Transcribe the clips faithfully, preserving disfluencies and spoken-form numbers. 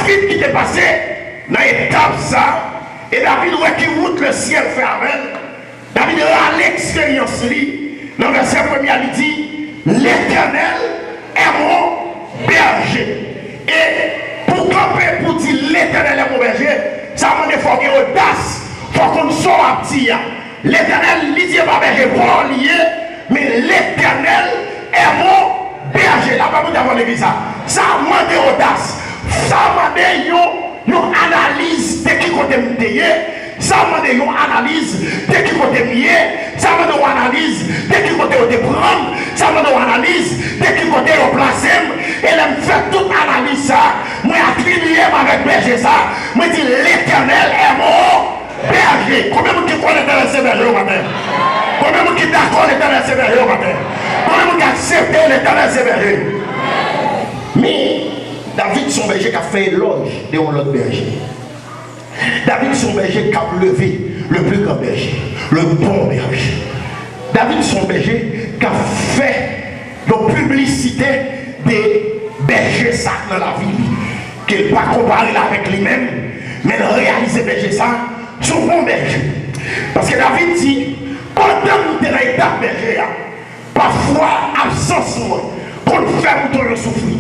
David ki te pase nan etap sa, e David wè ki wout lesyèl fè avè l. David rale eksperyans li. Nan vèsè premye a, li di, Letènèl è mon bèje. E pou kanpe, pou di, Letènèl è mon bèje, sa mande fò w gen odas, fò w konn sa w ap di a. Letènèl, li di, e pa bèje pa w li ye, men Letènèl è mon bèje. Lapè Bondye avè w, legliz la. Sa mande odas. Sa mande yon, yon analiz de ki kote m te ye. Sa mande yon analiz de ki kote m ye. Sa mande yon analiz de ki kote yo te pran m. Sa mande yon analiz de ki kote yo plase m. E lè m fè tout analiz sa, mwen atribiye m avèk bèje sa. Mwen di, Letènèl è mon bèje. Konbyen moun ki kwè Letènèl se bèje yo maten? Konbyen moun ki dakò Letènèl se bèje yo maten? Konbyen moun ki aksepte Letènèl se bèje? Men, David se yon bèje k ap fè elòj de yon lòt bèje. David se yon bèje k ap leve le plus grand berger, le bon berger. David se yon bèje k ap fè yon piblisite de bèje sa nan lavi li. Ke l pa konpare l avèk li menm, men l reyalize bèje sa se yon bon bèje. Paske David di, pandan m te nan etap bèje a, pafwa, absans mwen konn fè mouton yo soufri.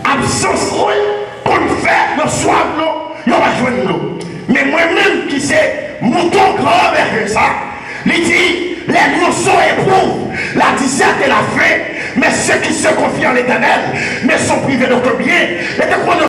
Absans mwen konn fè nan swaf yo, yo pa jwenn dlo. Men mwen menm ki se mouton gran bèje sa, li di, les lionceaux éprouvent la disette et la faim, mais ceux qui se confient en l'Éternel ne sont privés d'aucun bien. Li te konnen